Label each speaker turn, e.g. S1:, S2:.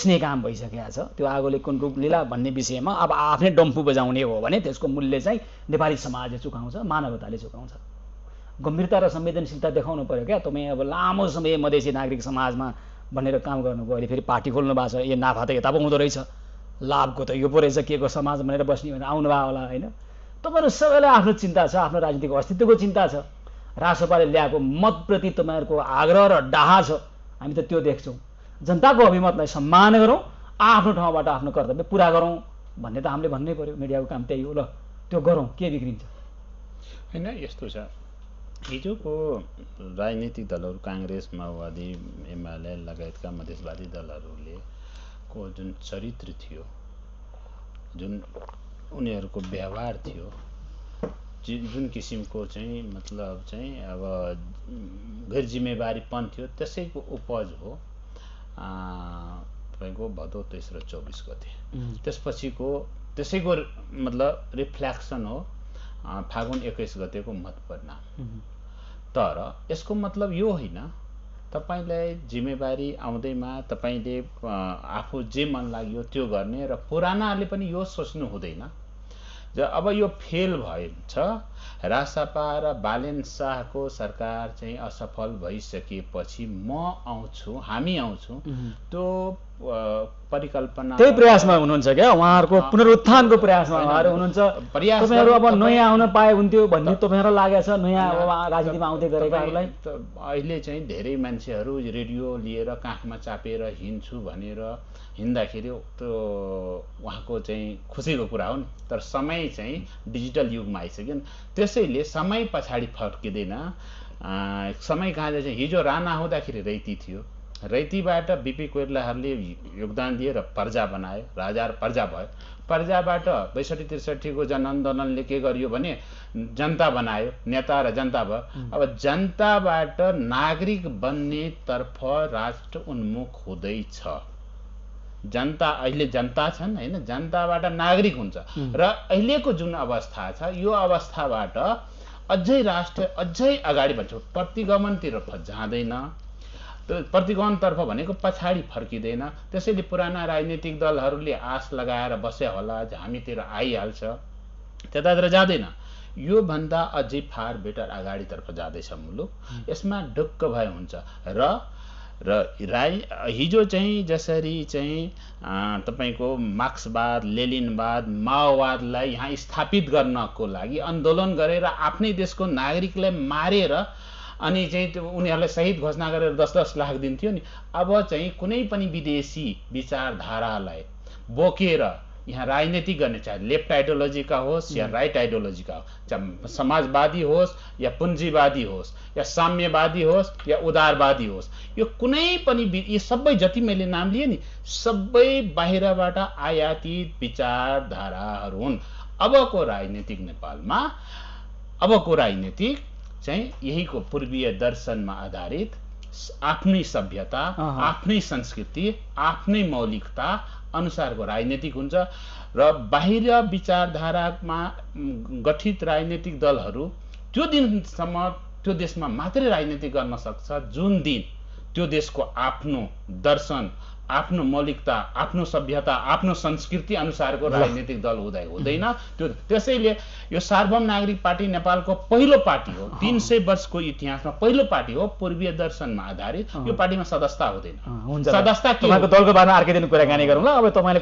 S1: स्ने काम भइसकेको छ। त्यो आगोले कुन रूप लिला भन्ने विषयमा अब आफ्नै डम्फु बजाउने हो भने त्यसको मूल्य चाहिँ नेपाली समाजले चुकाउँछ, मानवताले चुकाउँछ। गम्भीरता र संवेदनशीलता देखाउनु पर्यो क्या। तपाईँ अब लामो समय मधेसी नागरिक समाजमा भनेर काम गर्नुभयो, अहिले फेरि पार्टी खोल्नु भएको छ, यो नाफा त यता पो हुँदो रहेछ, लाभको त यो पो रहेछ, के को समाज भनेर बस्ने भनेर आउनुभयो होला होइन। तपाईँहरू सबैलाई आफ्नो चिन्ता छ, आफ्नो राजनीतिक अस्तित्वको चिन्ता छ, रासोपाले ल्याएको मतप्रति तपाईँहरूको आग्रह र डाहा छ, हामी त त्यो देख्छौँ। जनताको अभिमतलाई सम्मान गरौँ, आफ्नो ठाउँबाट आफ्नो कर्तव्य पुरा गरौँ भन्ने त हामीले भन्नै पर्यो। मिडियाको काम त्यही हो, ल त्यो गरौँ, के बिग्रिन्छ?
S2: होइन, यस्तो छ, हिजोको राजनीतिक दलहरू काङ्ग्रेस, माओवादी, एमाले लगायतका मधेसवादी दलहरूले को जुन चरित्र थियो, जुन उनीहरूको व्यवहार थियो, जुन किसिमको चाहिँ मतलब चाहिँ अब गैर जिम्मेवारीपन थियो, त्यसैको उपज हो तपाईँको भदौ 23 र 24 गते। त्यसपछिको त्यसैको मतलब रिफ्लेक्सन हो फागुन 21 गतेको मत परिणाम। तर यसको मतलब यो होइन तपाईलाई जिम्मेवारी आउँदैमा तपाईले आफू जे मन लाग्यो त्यो गर्ने र पुरानाले पनि यो सोच्नु हुँदैन। अब यो फेल भएछ, रासपा र बालेन शाहको सरकार चाहिँ असफल भइसकेपछि म आउँछु, हामी आउँछौँ, त्यो परिकल्पना
S1: त्यही प्रयासमा हुनुहुन्छ क्या, उहाँहरूको पुनरुत्थानको प्रयासमा उहाँहरू हुनुहुन्छ। तपाईहरु अब नयाँ आउन पाए हुन्थ्यो भन्ने तपाईहरुलाई लागेको छ, नयाँ राजनीतिमा आउँदै गरेकाहरूलाई?
S2: अहिले चाहिँ धेरै मान्छेहरू रेडियो लिएर काखमा चापेर हिँड्छु भनेर हिँड्दाखेरि त्यो उहाँको चाहिँ खुसीको कुरा हो नि। तर समय चाहिँ डिजिटल युगमा आइसक्यो नि, त्यसैले समय पछाडि फर्किँदैन। समय कहाँ जान्छ? हिजो राणा हुँदाखेरि रैती थियो, रैतीबाट बिपी कोइरालाहरूले योगदान दिएर पर्जा बनायो, राजा र पर्जा भयो। पर्जाबाट 62-63 को जनआन्दोलनले के गर्यो भने जनता बनायो, नेता र जनता भयो। अब जनताबाट नागरिक बन्ने तर्फ राष्ट्र उन्मुख हुँदैछ। जनता अहिले जनता छन् हैन, जनताबाट नागरिक हुन्छ। र अहिलेको जुन अवस्था छ, यो अवस्थाबाट अझै राष्ट्र अझै अगाडि बढ्छ, प्रतिगमनतिर जाँदैन। प्रतिगमनतर्फ भनेको पछाडि फर्किँदैन। त्यसैले पुराना राजनीतिक दलहरूले आश लगाएर बसे होला हामीतिर आइहाल्छ, त्यतातिर जाँदैन। यो भन्दा अझै फार बेटर अगाडितर्फ जाँदैछ मुलुक। यसमा ढुक्क भए हुन्छ। र हिजो चाहिँ जसरी चाहिँ तपाईको मार्क्सवाद, लेनिनवाद, माओवादलाई यहाँ स्थापित गर्नको लागि आन्दोलन गरेर आफ्नै देशको नागरिकलाई मारेर अनि चाहिँ उनीहरूलाई शहीद घोषणा गरेर 10-10 लाख दिन्थ्यो नि, अब चाहिँ कुनै पनि विदेशी विचारधारालाई बोकेर यहाँ राजनीति गर्ने, चाहे लेफ्ट आइडियोलोजीका होस् या राइट आइडियोलोजीका होस्, चाहे समाजवादी होस् या पुञ्जीवादी होस् या साम्यवादी होस् या उदारवादी होस्, यो कुनै पनि यी सबै जति मैले नाम लिए नि सबै बाहिरबाट आयातित विचारधाराहरू हुन्। अबको राजनीतिक नेपालमा अबको राजनीतिक चाहिँ यहीको पूर्वीय दर्शनमा आधारित आफ्नै सभ्यता, आफ्नै संस्कृति, आफ्नै मौलिकता अनुसारको राजनीतिक हुन्छ। र बाहिर विचारधारामा गठित राजनीतिक दलहरू त्यो दिनसम्म त्यो देशमा मात्रै राजनीति गर्न सक्छ जुन दिन त्यो देशको आफ्नो दर्शन, आफ्नो मौलिकता, आफ्नो सभ्यता, आफ्नो संस्कृति अनुसारको राजनीतिक दल हुँदैन। त्यसैले यो सार्वभौम नागरिक पार्टी नेपालको पहिलो पार्टी हो, 300 वर्षको इतिहासमा पहिलो पार्टी हो पूर्वीय दर्शनमा आधारित। यो पार्टीमा सदस्यता हुँदैन।
S1: सदस्यता के? तपाईको दलको बारेमा अर्कै दिन कुराकानी गरौँ ल। अब तपाईले